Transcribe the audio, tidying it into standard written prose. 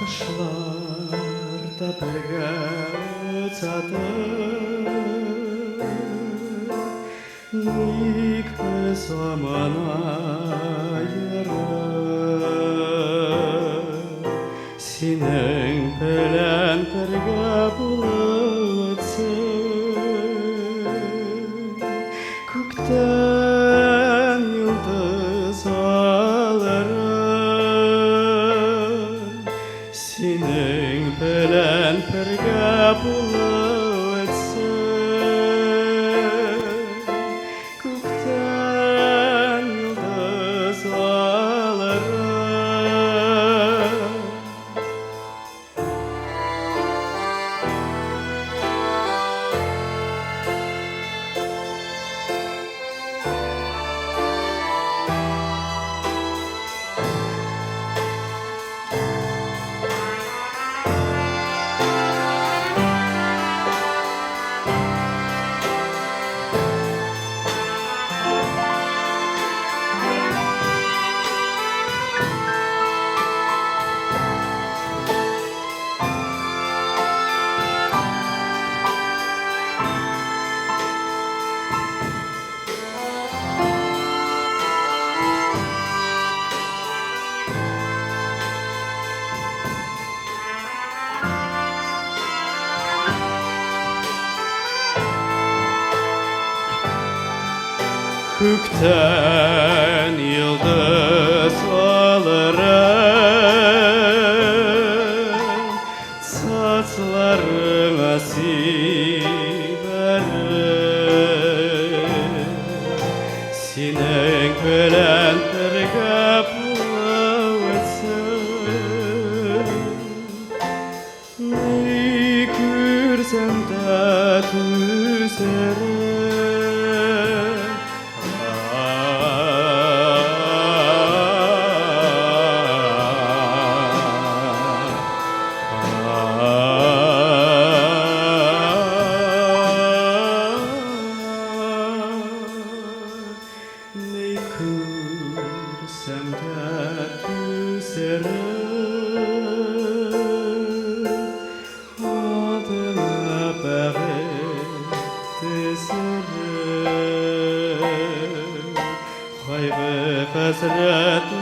Кошлар да бергә очадыр. Ник без һаман аеры? Синең белән бергә булу өчен Күктән йолдыз алырым. Синең белән бергә булу өчен Күктән йолдыз алырым. Күктән йолдыз алырым, Сачларыңа сибәрем. Синең белән бергә булу өчен Ни күрсәм дә түзәрем. Ни күрсәм дә түзәрем. Адыңа бәгырь тезәрем. Кайгы-хәсрәтләрне.